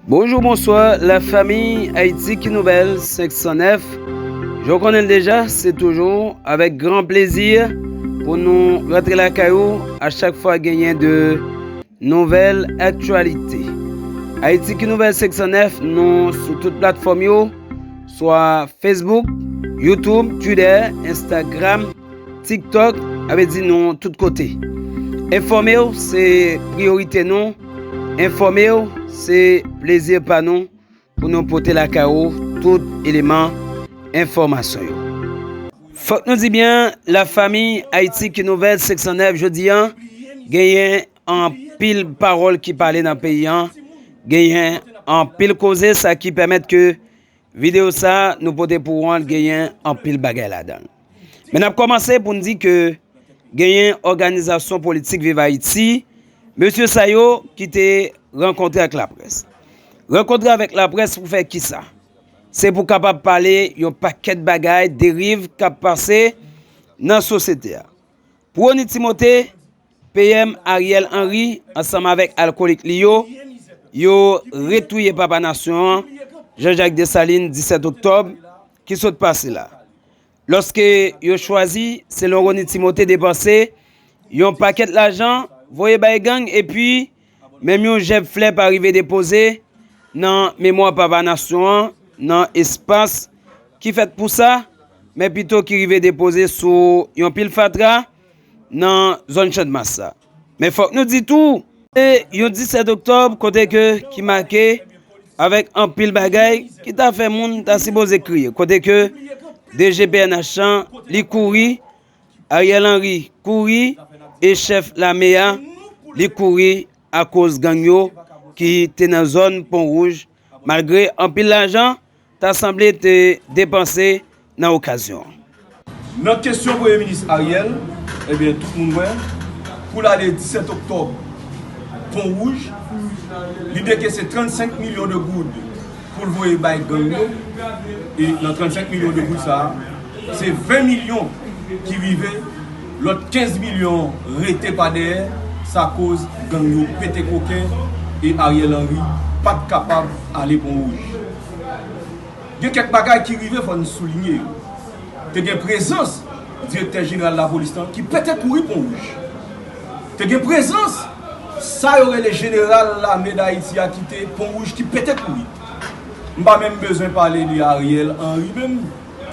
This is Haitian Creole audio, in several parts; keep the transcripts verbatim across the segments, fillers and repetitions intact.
Bonjou, bonswa, lafanmi Ayiti Ki Nouvèl senk san nèf. Jan w konnen l deja, se toujou avèk gran plezi pou nou rantre lakay ou a chak fwa genyen de nouvèl aktyalite. Ayiti Ki Nouvèl senk san nèf, nou sou tout platfòm yo, swa Facebook, YouTube, Twitter, Instagram, TikTok, avè di nou tout kote. Enfòme w, se priyorite nou. Enfòme w, se plezi pa nou pou nou pote lakay ou tout eleman enfòmasyon yo. Fòk nou di byen, lafanmi Ayiti Ki Nouvèl senk san nèf, jodi a, genyen anpil pawòl ki pale nan peyi a, genyen anpil koze, sa ki pèmèt ke videyo sa a nou pote pou ou an genyen anpil bagay ladan l. Men n ap kòmanse pou n di ke genyen òganizasyon politik Viv Ayiti, mesye sa yo ki te rankontre ak laprès. Rankontre avèk laprès pou fè kisa? Se pou kapab pale yon pakèt bagay, deriv k ap pase nan sosyete a. Pou Rony Timothé, P M Ariel Henry ansanm avèk alkolik li yo, yo retouye papa nasyon an, Jean-Jacques Dessalines, disèt oktòb ki sot pase la. Lòske yo chwazi, selon Rony Timothé, depanse yon pakèt lajan, voye bay gang, epi menm yon jèb flè pa rive depoze nan memwa papa nasyon an, nan espas ki fèt pou sa, men pito ki rive depoze sou yon pil fatra nan zòn Channmas la. Men fòk nou di tou, se yon disèt oktòb kote ke ki make avèk anpil bagay ki ta fè moun ta sipoze kriye. Kote ke D G P N H lan, li kouri, Ariel Henry kouri, e chèf lame a, li kouri akoz gang yo ki te nan zòn Pon Wouj, malgre anpil lajan ta sanble te depanse nan okazyon an. Nan kesyon Premye Minis Ariel, ebyen, tout moun wè, pou l ale disèt oktòb, Pon Wouj, li dekese trannsenk milyon de goud pou l voye bay gang yo, e nan trannsenk milyon de goud sa a, se ven milyon ki rive, lòt kenz milyon rete pa dèyè, sa koz gang yo pete koken, e Ariel Henry pa t kapab ale Pon Wouj. Gen kèk bagay ki rive, fò n soulinye yo. Te gen prezans direktè jeneral lapolis lan ki pete kouri Pon Wouj. Te gen prezans sa yo rele jeneral lame Dayiti a ki te Pon Wouj ki pete kouri. M pa menm bezwen pale de Ariel Henry menm,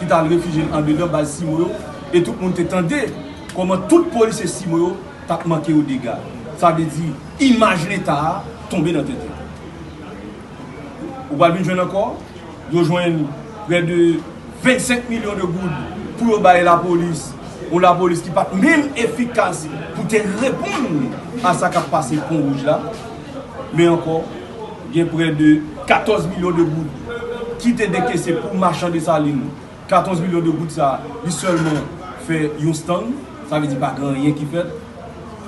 ki t al refijye l andedan baz Simo yo, e tout moun te tande kòman tout polisye Simo yo t ap manke yo dega. Sa vle di, imaj Leta a tonbe nan tenten. Ou pral vin jwenn ankò, yo jwenn prè de vennsenk milyon de goud pou yo bay lapolis, yon lapolis ki pa t menm efikas pou te reponn a sa k ap pase Pon Wouj la. Men ankò, gen prè de katòz milyon de goud ki te dekese pou machann Desalin. Katòz milyon de goud sa, li sèlman fè yon stand, sa vle di pa gen anyen ki fèt.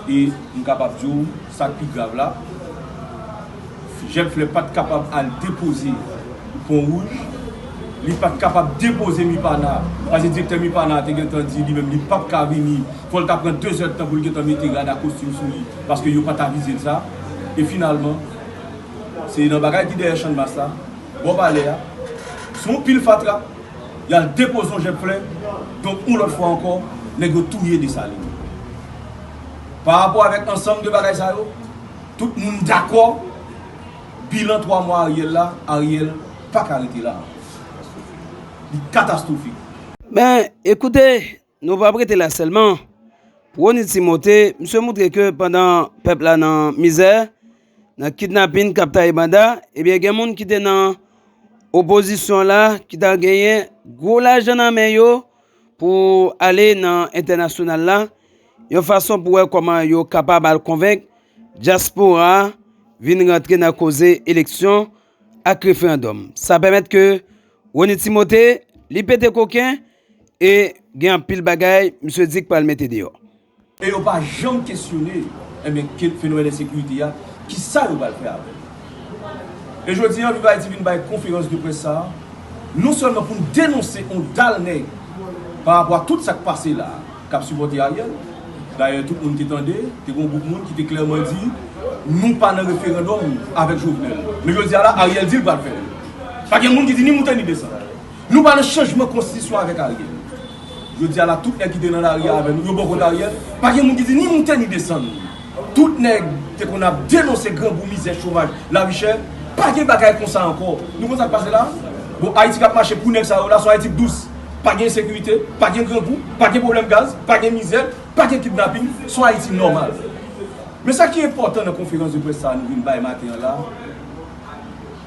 E m kapab di w, sa k pi grav la, Jèb Flè pa t kapab al depoze Pon Wouj, li pa t kapab depoze Mipana, paske direktè Mipana te gentan di li menm li p ap ka vini, fò l ta pran de zè d tan pou l gentan mete rad ak kostim sou li, paske yo pa t avize l sa. E finalman, se nan bagay ki dèyè Channmas la, bò palè a, sou yon pil fatra, y al depoze yon Jèb Flè, donk, yon lòt fwa ankò, nèg yo touye Desalin. Pa rapò avèk ansanm de bagay sa yo, tout moun dakò, bilan twa mwa Ariel la, Ariel pa ka rete la. Li katastwofik. Ben, ekoute, nou p ap rete la sèlman. Pou Rony Timothé, misye montre ke pandan pèp la nan mizè, nan kidnapin, k ap taye banda, ebyen, gen moun ki te nan opozisyon la, ki ta genyen gwo lajan nan men yo pou ale nan entènasyonal la, yon fason pou wè kòman yo kapab al konvenk dyaspora a vin rantre nan koze eleksyon ak referandòm. Sa pèmèt ke Rony Timothé, li pete koken e gen anpil bagay misye di k pral mete deyò. E yo pa janm kesyone, enben, ke fenomèn ensekirite a, ki sa yo pral fè avè l. E jodi a, Viv Ayiti vin bay konferans de près sa a, non sèlman pou n denonse yon dal nèg pa rapò a tout sa k pase la a, k ap sipòte Ariel. Dayè, tout moun te tande, te gen yon gwoup moun ki te klèman di, Nou pa nan referandòm avèk Jovenel. Men jodi a la, Ariel di l pral fè l. Pa gen moun ki di ni moute ni desann. Nou pa nan chanjman konstitisyon avèk Ariel. Jodi a la, tout nèg ki te nan lari a avè nou, yo bò kot Ariel. Pa gen moun ki di ni moute ni desann. Tout nèg te konn ap denonse grangou, mizè, chomaj, lavi chè. Pa gen bagay konsa ankò. Nou konn sa k pase la? Bon, Ayiti k ap mache pou nèg sa yo la, se yon Ayiti k dous. Pa gen ensekirite, pa gen grangou, pa gen pwoblèm gaz, pa gen mizè, pa gen kidnaping, se yon Ayiti nòmal. Men sa ki enpòtan nan konferans de près sa a nou vin bay maten an la,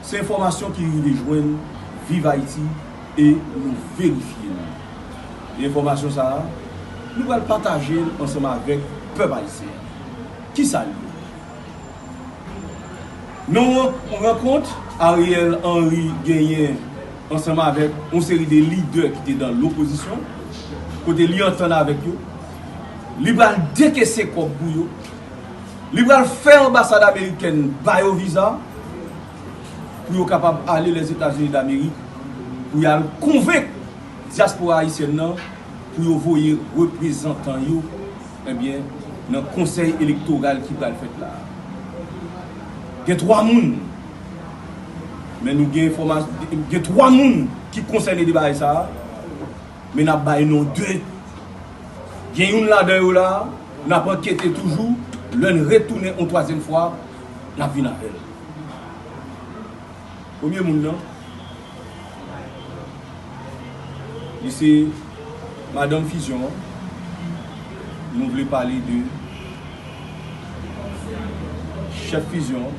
se enfòmasyon ki rive jwenn Viv Ayiti e nou verifye l. E enfòmasyon sa a, nou pral pataje l ansanm avèk pèp ayisyen an. Kisa l ye? Nan yon rankont Ariel Henry genyen ansanm avèk yon seri de lidè ki te nan lopozisyon, kote li antann avèk yo, li pral dekese kòb pou yo, li pral fè anbasad amerikèn ba yo viza pou yo kapab ale Lèzetazini Damerik, pou y al konvenk dyaspora ayisyèn nan pou yo voye reprezantan yo, ebyen, nan konsèy elektoral ki pral fèt la a. Gen twa moun, men nou gen enfòmasyon, gen twa moun ki konsène de bagay sa a, men n ap bay non de. Gen youn ladan yo la a, n ap ankete toujou, lè n retounen yon twazyèm fwa, n ap vin avè l. Premye moun nan, li se madanm Fusion an. Nou vle pale de chèf Fusion an,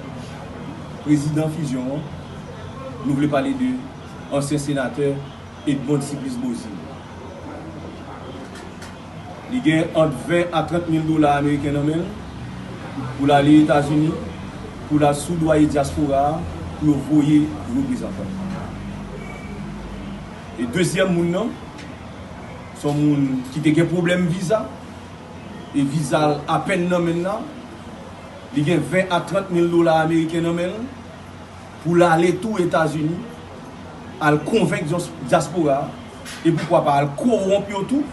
prezidan Fusion an. Nou vle pale de ansyen senatè Edmonde Supplice Beauzile. Li gen ant ven a trant mil dola ameriken nan men l pou l ale Etazini, pou l al soudwaye dyaspora a, pou yo voye reprezantan. E dezyèm moun nan, se yon moun ki te gen pwoblèm viza, e viza l apèn nan men l la, li gen ven a trant mil dola ameriken nan men l, pou l ale tou Etazini, al konvenk dyas-, dyaspora a, e poukwa pa al kowonp yo tou,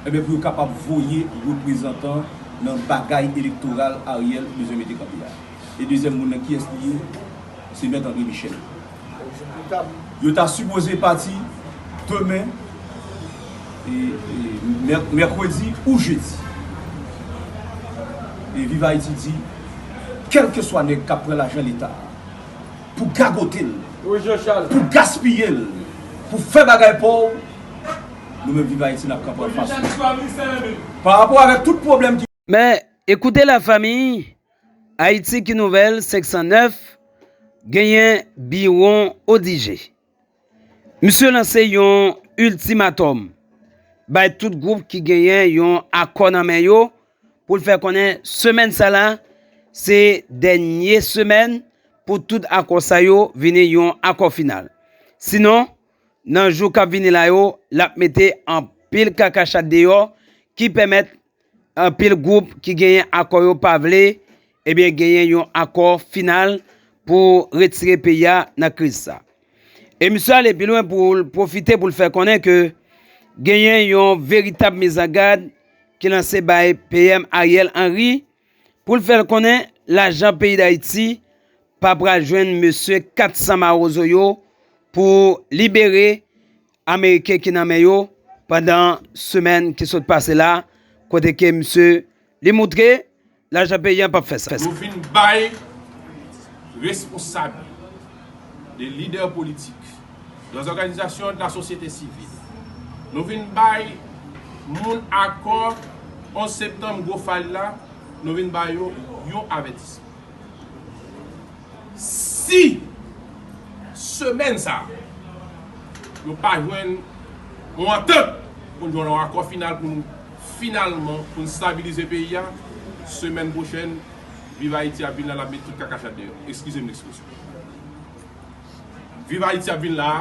ebyen, pou yo kapab voye reprezantan nan bagay elektoral Ariel bezwen mete kanpe a. E dezyèm moun nan, kiyès li ye? Se Mèt André Michel. Yo ta sipoze pati demen, e, e, mè-, mèkredi ou jedi. E Viv Ayiti di, kèlkeswa nèg k ap pran lajan Leta a, pou gagote l, pou gaspiye l, pou fè bagay pa w, nou menm Viv Ayiti n ap kanpe anfas li. Pa rapò avèk tout pwoblèm ki Men, écoutez la famille, Ayiti ki Nouvèl senk san nèf genyen Biwon Odigé. Misye lanse yon iltimatòm bay tout gwoup ki genyen yon akò nan men yo pou l fè konnen semèn sa la se dènye semèn pou tout akò sa yo vini yon akò final. Sinon, nan jou k ap vini la yo, l ap mete anpil kakachat deyò ki pèmèt anpil gwoup ki genyen akò yo pa vle, ebyen, genyen yon akò final pou retire peyi a nan kriz sa. E misye ale pi lwen pou l pwofite pou l fè konnen ke genyen yon veritab mizangad ki lanse bay P M Ariel Henry pou l fè l konnen lajan peyi Dayiti pa pral jwenn mesye kat san mawozo yo pou libere Ameriken ki nan men yo pandan semèn ki sot pase la, kote ke misye li moutre lajan peyi a p ap fè sa. Nou vin bay responsab, de lidè politik, de zòganizasyon de la sosyete sivil, nou vin bay moun akò onz septanm gwo fal la, nou vin bay yo yon avètisman. Si semèn sa a, yo pa jwenn yon antant pou n jwenn yon akò final pou n finalman, pou n stabilize peyi a, semèn pwochèn, Viv Ayiti ap vin la, n ap met tout kakachat deyò. Eskize m lekspresyon. Viv Ayiti ap vin la a,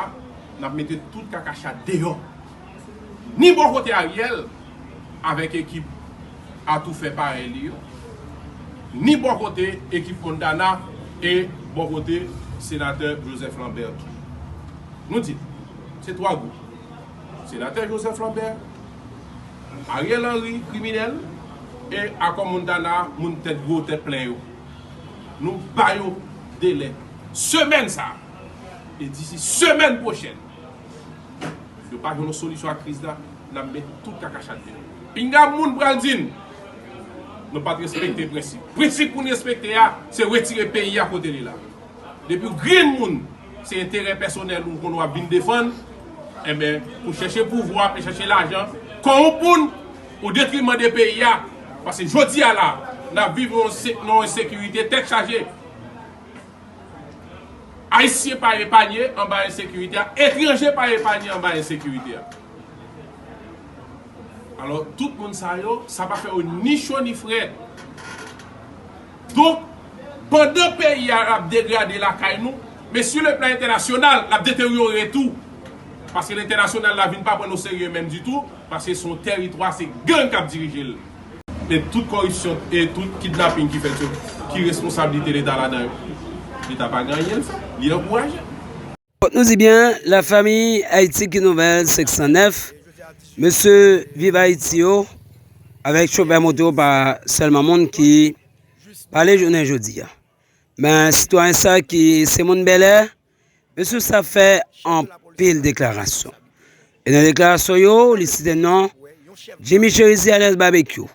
n ap mete tout kakachat deyò. Ni bò kote Ariel, avèk ekip atoufè parèy li yo, ni bò kote ekip Montana e bò kote senatè Joseph Lambert tou. Nou di, se twa gwoup. Senatè Joseph Lambert, Ariel Henry, kriminèl, e akò Montana, moun tèt gwo, tèt plen yo. Nou ba yo delè semèn sa a. E disi semèn pwochèn, yo pa jwenn yon solisyon ak kriz la, n ap met tout kakachat deyò. Pinga moun pral di n, nou pa t respekte prensip. Prensip pou n respekte a, se retire peyi a kote li la. Depi w grenn moun, se enterè pèsonèl ou konn w ap vin defann, enben, pou chèche pouvwa, pou chèche lajan, kòwonp moun, o detriman de peyi a. Paske jodi a la, n ap viv nan yon se-, nan yon ensekirite tèt chaje. Ayisyen pa epanye anba ensekirite a, etranje pa epanye anba ensekirite a. Alò, tout moun sa yo, sa pa fè yo ni cho ni frèt. Donk, pandan peyi a ap degrade lakay nou, men sou le plan entènasyonal, l ap deteryore tou. Paske lentènasyonal la vin pa pran n o serye menm ditou, paske se yon tèritwa, se gang k ap dirije l. E tout kòripsyon, e tout kidnaping ki fèt yo, ki responsablite Leta ladan yo? Leta pa gen anyen l fè, li ankouraje. Fòk nou di byen, la famille Haïti Qui Nouvelle senk san nèf, mesye Viv Ayiti yo, avèk chofè moto yo pa sèlman moun ki pale jounen jodi a. Men sitwayen sa ki se moun Bèlè, mesye sa fè anpil deklarasyon. E nan deklarasyon yo, li site non Jimmy Cherizier alias Babekyou.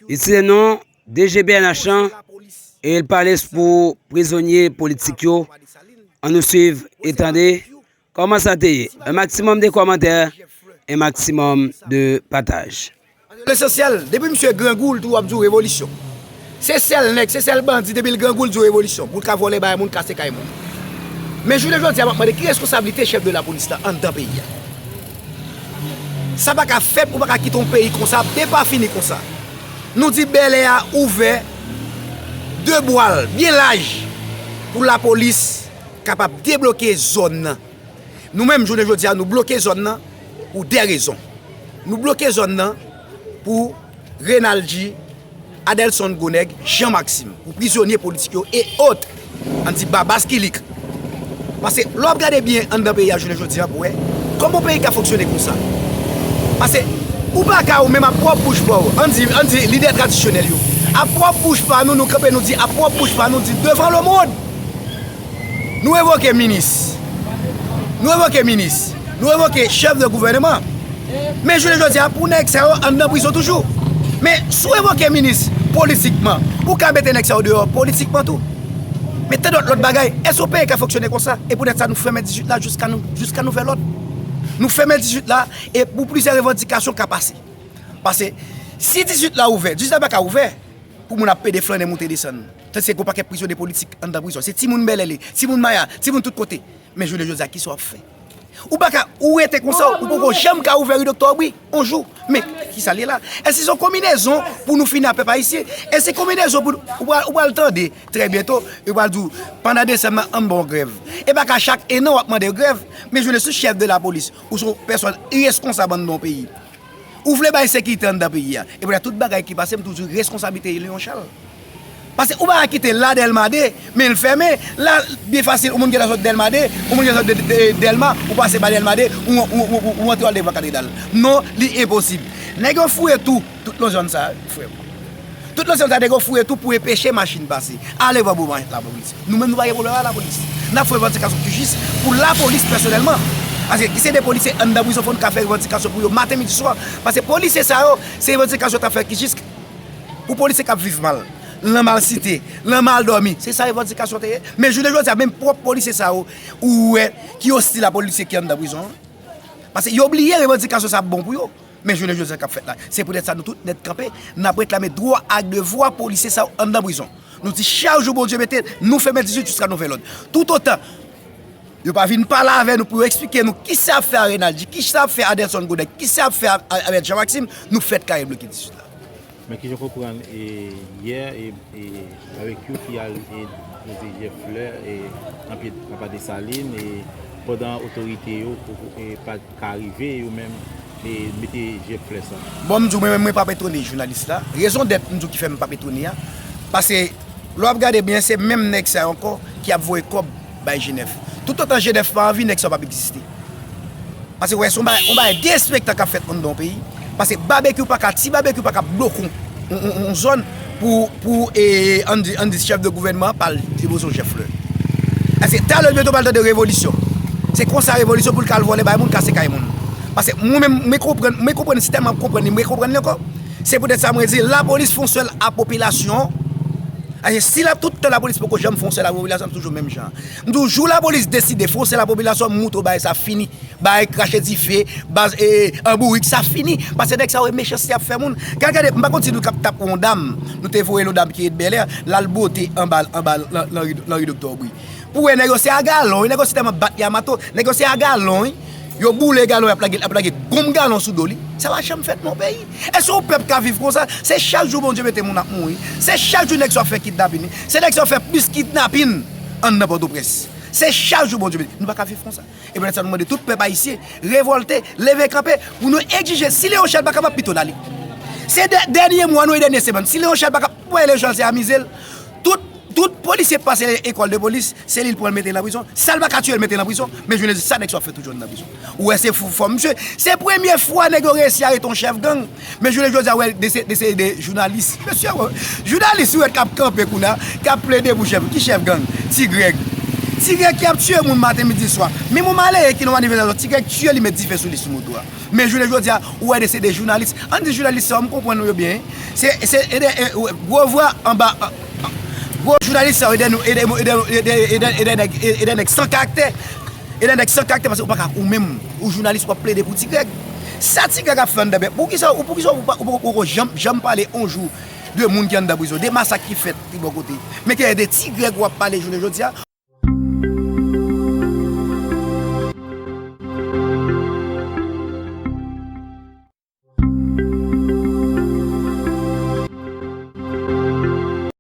Li site non D G P N H lan e l pale pou prizonye politik yo. Ann nou swiv e tande kòman sa te ye. Un maximum de commentaires, un maximum de partage. Lesansyèl, depi misye grangou, l tou ap di w revolisyon. Se sèl nèg, se sèl bandi, depi l grangou, l di w revolisyon. Pou l ka vòlè bagay moun, kase kay moun. Men jounen jodi a, m ap mande ki responsablite chèf de lapolis la anndan peyi a? Sa pa ka fèt, ou pa ka kite yon peyi konsa, ap depafini konsa. Nou di Bèlè a ouvè de bra l byen laj pou lapolis kapab debloke zòn nan. Nou menm, jounen jodi a, nou bloke zòn nan pou de rezon. Nou bloke zòn nan pou Renaldi, Adelson Gwonèg, Jean Maxime, pou prizonye politik yo e ot, ann di Babas Kilik. Paske lè w ap gade byen anndan peyi a jounen jodi a pou wè kòman yon peyi ka fonksyone konsa. Paske ou pa ka ou menm ap pwòp bouch pa w, ann di, ann di lidè tradisyonèl yo, ap pwòp bouch pa nou, nou kanpe nou di, ap pwòp bouch pa nou di devan lemonn, nou revoke minis. Nou revoke minis. Nou revoke chèf de gouvènman. Men jounen jodi a, pou nèg sa yo anndan prizon toujou. Men si w revoke minis politikman, ou ka mete nèg sa yo deyò politikman tou. Men tandòt lòt bagay, èske yon peyi ka fonksyone konsa? E poutèt sa, nou fèmen dizuit la jiska nou, jiska nouvèl òd. Nou fèmen dizuit la, e pou plizyè revandikasyon ka pase. Paske si dizuit la ouvè, dizuit la pa ka ouvè pou moun ap pede flannen, moute desann. Tandiske gen yon pakèt prizonye politik anndan prizon. Se timoun Bèlè li, timoun Maya, timoun tout kote. Men jounen jodi a, kisa w ap fè? Ou pa ka, ou rete konsa, ou poko janm ka ouvè ri Doktè Obri, yon jou. Men, kisa l ye la? Èske se yon konbinezon pou nou fini ak pèp ayisyen? Èske se konbinezon pou, ou pral, ou pral tande, trè byento, yo pral di w, pandan desanm nan, ann ba w grèv. E pa ka chak ennan w ap mande grèv, men jounen sou chèf de lapolis, ou se yon pèsòn ireskonsab anndan yon peyi. Ou vle bay sekirite anndan peyi a. E poutèt tout bagay ki pase, m toujou di reskonsablite Léon Charles. Paske ou pa ka kite la Dèlma de, men l fèmen. La, byen fasil, yon moun gentan sot Dèlma de, yon moun gentan sot de, de, Dèlma, ou pase pa Dèlma de, ou, ou, ou, ou, ou antre w al devan katedral. Non, li enposib. Nèg yo fouye tou, tout long zòn sa, frè m. Tout long zòn sa, nèg yo fouye tou pou enpeche machin pase. Ale vwa bou lapolis. Nou menm, nou pa gen pwoblèm ak lapolis. N ap fè revandikasyon ki jis pou lapolis pèsonèlman. Paske ki se de polisye anndan prizon, fò n ka fè revandikasyon pou yo maten, midi, swa. Paske polisye sa yo, se revandikasyon yo t ap fè ki jis pou polisye k ap viv mal, nan malsite, nan mal dòmi. Se sa revandikasyon te ye. Men jounen jodi a, menm pwòp polisye sa yo, ou wè, ki ostil a polisye ki anndan prizon an. Paske yo bliye revandikasyon sa ap bon pou yo. Men jounen jodi a k ap fèt la. Se poutèt sa nou tout nèt kanpe, n ap reklame dwa ak devwa polisye sa yo anndan prizon. Nou di chak jou Bondye mete, nou fèmen dizuit jiska nouvèl òd. Toutotan yo pa vin pale avè nou pou yo eksplike nou kisa y ap fè a Renaldi, kisa y ap fè a Adelson Godec, kisa y ap fè a, a, avèk Jean Maxime, nou fèt kare bloke dizuit la. Men kijan w konprann, e, yè, e, e, babekyou ki al, e, poze jèb flè, e, nan pye Papa Desalin, e, pandan otorite yo, e, pa t ka rive, yo menm, e, mete jèb flè sa? Bon, m di w, mwen menm, mwen p ap etone jounalis la. Rezon dèt m di w ki fè m p ap etone a, paske lè w ap gade byen, se menm nèg sa yo ankò ki ap voye kòb bay G nèf. Toutotan G nèf pa anvi, nèg sa yo p ap egziste. Paske, wè, se yon bagay, yon bagay derespektan k ap fèt anndan yon peyi. Paske babekyou pa ka, ti babekyou pa ka bloke yon, yon, yon, yon zòn pou, pou e, ann di, ann di chèf de gouvènman pa l depoze yon chèf flè. Paske talè l byento pral tande revolisyon. Se konsa revolisyon pou l ka al vòlè bay moun, kase kay moun. Paske mwen menm, mwen konprann, mwen konprann, si tèlman m konprann li, mwen konprann li ankò. Se poutèt sa mwen di, lapolis fè yon sèl a popilasyon. Paske si l ap tout tan lapolis poko janm fè yon sèl a popilasyon, ap toujou menm jan. M di w, jou lapolis deside fè yon sèl a popilasyon, m montre w bagay sa fini. Bagay krache dife, baz e, an bourik, sa fini. Paske nèg sa yo e mechanste y ap fè moun. Gade, gade, m pa konn si nou k ap tap wè yon dam. Nou te voye yon dam ki ret Bèlè, l al bote anba, anba, nan, nan ri, nan ri Doktè Obri. Pou wè nèg yo se a galon, wi, nèg yo se tèlman bat li a mato, nèg yo se a galon, wi. Yo boule galon, y ap lage, y ap lage gonm galon sou do li. Sa pa janm fèt nan yon peyi. Èske yon pèp ka viv konsa? Se chak jou Bondye mete moun ap mouri. Se chak jou nèg sa ap fè kidnapin. Se nèg sa ap fè plis kidnapin anndan Pòtoprens. Se chak jou Bondye mete. Nou pa ka viv konsa. E poutèt sa nou mande tout pèp ayisyen revòlte, leve kanpe, pou nou egzije, si Leon Charles pa kapab, pito n ale. Se dè-, dènye mwa nou e dènye semèn. Si Leon Charles pa kapab, wè Leon Charles se amize l. Tout, tout polisye k pase ekòl de polis, se li l pran l mete l nan prizon. Sa l pa ka tiye l mete l nan prizon, men jounen jodi sa nèg sa ap fè toujou nan prizon. Ou wè se fou fò misye. Se premye fwa nèg yo reyisi arete yon chèf gang. Men jounen jodi a, wè, de se, de se de jounalis. Mesye, wè, jounalis ou wè k ap kanpe kounye a, k ap plede pou chèf. Ki chèf gang? Ti Grèg. Ti Grèg ki ap tiye moun maten, midi, swa. Menm yon malere ki nan manifestasyon, Ti Grèg tiye li, met dife sou li sou moto a. Men jounen jodi a, ou wè de se de jounalis. Ann di jounalis sa yo, m konprann yo byen. Se, se, e de, e, gwo vwa anba, gwo jounalis sa yo, e de nou, e de, e de, e de, e de, e de nèg, e, e de nèg san karaktè. E de nèg san karaktè, paske ou pa ka, ou menm, ou jounalis, w ap plede pou Ti Grèg. Sa Ti Grèg ap fè anndan, poukisa, ou, poukisa ou pa, ou poko janm, janm pale yon jou de moun ki anndan prizon, de masak ki fèt ki bò kote. Men ke de Ti Grèg w ap pale jounen jodi a.